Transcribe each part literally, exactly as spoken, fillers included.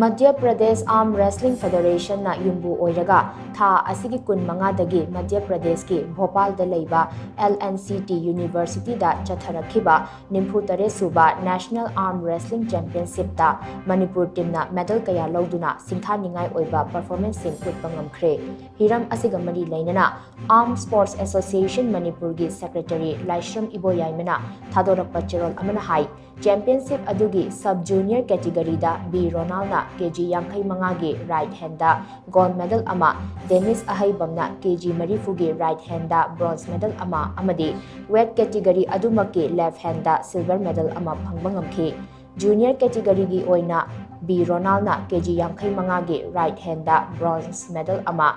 Madhya Pradesh ꯑꯥꯔꯝ wrestling ꯐꯦꯗꯔꯦꯁꯟꯅ ꯌꯨꯝꯕꯨ ꯑꯣꯏꯔꯒ ꯊꯥ ꯑꯁꯤꯒꯤ ꯀꯨꯟ ꯃꯉꯥꯗꯒꯤ ꯃꯙ꯭ꯌ ꯄ꯭ꯔꯗꯦꯁꯀꯤ ꯚꯣꯄꯥꯜꯗ ꯂꯩꯕ L N C T Universityꯗ ꯆꯠꯊꯔꯛꯈꯤꯕ ꯅꯤꯐꯨ ꯇꯔꯦꯠ ꯁꯨꯕ National Arm Wrestling Championshipꯇ ꯃꯅꯤꯄꯨꯔ ꯇꯤꯝꯅ ꯃꯦꯗꯜ ꯀꯌꯥ ꯂꯧꯗꯨꯅ ꯁꯤꯡꯊꯥꯅꯤꯡꯉꯥꯏ ꯑꯣꯏꯕ ꯄꯔꯐꯣꯔꯃꯦꯟꯁꯁꯤꯡ ꯎꯠꯄ ꯉꯝꯈ꯭ꯔꯦ꯫ ꯍꯤꯔꯝ ꯑꯁꯤꯒ ꯃꯔꯤ ꯂꯩꯅꯅ Armed Sports Association ꯃꯅꯤꯄꯨꯔꯒꯤ ꯁꯦꯀ꯭ꯔꯦꯇꯔꯤ ꯂꯥꯏꯁ꯭ꯔꯝ ꯏꯕꯣꯌꯥꯏꯃꯅ ꯊꯥꯗꯣꯔꯛꯄ ꯆꯦꯔꯣꯜ ꯑꯃꯅ ꯍꯥꯏ, ꯆꯦꯝꯄꯤꯌꯟꯁꯤꯞ ꯑꯗꯨꯒꯤ ꯁꯕ ꯖꯨꯅꯤꯌꯔ ꯀꯦꯇꯤꯒꯣꯔꯤꯗ ꯕꯤ ꯔꯣꯅꯥꯜꯅ ꯀꯦ ꯖꯤ ꯌꯥꯡꯈꯩ ꯃꯉꯥꯒꯤ ꯔꯥꯏꯠ ꯍꯦꯟꯗ ꯒꯣꯜꯗ ꯃꯦꯗꯜ ꯑꯃ, ꯗꯦꯅꯤꯁ ꯑꯍꯩꯕꯝꯅ ꯀꯦ ꯖꯤ ꯃꯔꯤꯐꯨꯒꯤ ꯔꯥꯏꯠ ꯍꯦꯟꯗ ꯕ꯭ꯔꯣꯟꯖ ꯃꯦꯗꯜ ꯑꯃ ꯑꯃꯗꯤ ꯋꯦꯠ ꯀꯦꯇꯤꯒꯣꯔꯤ ꯑꯗꯨꯃꯛꯀꯤ ꯂꯦꯐ ꯍꯦꯟꯗ ꯁꯤꯜꯚꯔ ꯃꯦꯗꯜ ꯑꯃ ꯐꯪꯕ ꯉꯝꯈꯤ꯫ ꯖꯨꯅꯤꯌꯔ ꯀꯦꯇꯤꯒꯣꯔꯤꯒꯤ ꯑꯣꯏꯅ ꯕꯤ ꯔꯣꯅꯥꯜꯅ ꯀꯦ ꯖꯤ ꯌꯥꯡꯈꯩ ꯃꯉꯥꯒꯤ ꯔꯥꯏꯠ ꯍꯦꯟꯗ ꯕ꯭ꯔꯣꯟꯖ ꯃꯦꯗꯜ ꯑꯃ,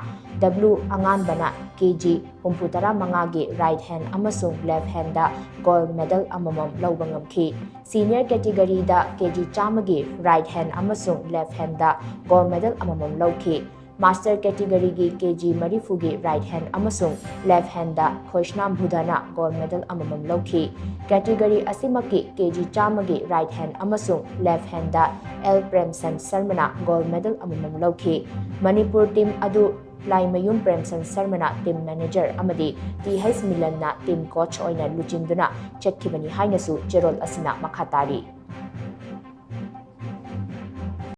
ꯗꯕ꯭ꯂꯤꯎ ꯑꯉꯥꯟꯕꯅ ꯀꯦ ꯖꯤ ꯍꯨꯝꯐꯨ ꯇꯔꯥ ꯃꯉꯥꯒꯤ ꯔꯥꯏꯠ ꯍꯦꯟ ꯑꯃꯁꯨꯡ ꯂꯦꯐ ꯍꯦꯟꯗ ꯒꯣꯜꯗ ꯃꯦꯗꯜ ꯑꯃꯃꯝ ꯂꯧꯕ ꯉꯝꯈꯤ꯫ ꯁꯤꯅꯤꯌꯔ ꯀꯦꯇꯤꯒꯣꯔꯤꯗ ꯀꯦ ꯖꯤ ꯆꯥꯝꯃꯒꯤ ꯔꯥꯏꯠ ꯍꯦꯟ ꯑꯃꯁꯨꯡ ꯂꯦꯐ ꯍꯦꯟꯗ ꯒꯣꯜꯗ ꯃꯦꯗꯜ ꯑꯃꯃꯝ ꯂꯧꯈꯤ꯫ ꯃꯥꯁꯇꯔ ꯀꯦꯇꯤꯒꯣꯔꯤꯒꯤ ꯀꯦ ꯖꯤ ꯃꯔꯤꯐꯨꯒꯤ ꯔꯥꯏꯠ ꯍꯦꯟ ꯑꯃꯁꯨꯡ ꯂꯦꯐ ꯍꯦꯟꯗ ꯈꯣꯏꯁꯅꯥꯝ ꯕꯨꯙꯅ ꯒꯣꯜꯗ ꯃꯦꯗꯜ ꯑꯃꯃꯝ ꯂꯧꯈꯤ꯫ ꯀꯦꯇꯤꯒꯣꯔꯤ ꯑꯁꯤꯃꯛꯀꯤ ꯀꯦ ꯖꯤ ꯆꯥꯝꯃꯒꯤ ꯔꯥꯏꯠ ꯍꯦꯟ ꯑꯃꯁꯨꯡ ꯂꯦꯐ ꯍꯦꯟꯗ ꯑꯦꯜ ꯄ꯭ꯔꯦꯝꯁꯟ ꯁꯔꯃꯅ ꯒꯣꯜꯗ ꯃꯦꯗꯜ ꯑꯃꯃꯝ ꯂꯧꯈꯤ꯫ ꯃꯅꯤꯄꯨꯔ ꯇꯤꯝ ꯑꯗꯨ ꯂꯥꯏꯃꯌꯨꯝ ꯄ꯭ꯔꯦꯝꯁꯟ ꯁꯔꯃꯅ ꯇꯤꯝ ꯃꯦꯅꯦꯖꯔ ꯑꯃꯗꯤ ꯇꯤ ꯍꯩꯆ ꯃꯤꯂꯟꯅ ꯇꯤꯝ ꯀꯣꯆ ꯑꯣꯏꯅ ꯂꯨꯆꯤꯡꯗꯨꯅ ꯆꯠꯈꯤꯕꯅꯤ ꯍꯥꯏꯅꯁꯨ ꯆꯦꯔꯣꯜ ꯑꯁꯤꯅ ꯃꯈꯥ ꯇꯥꯔꯤ꯫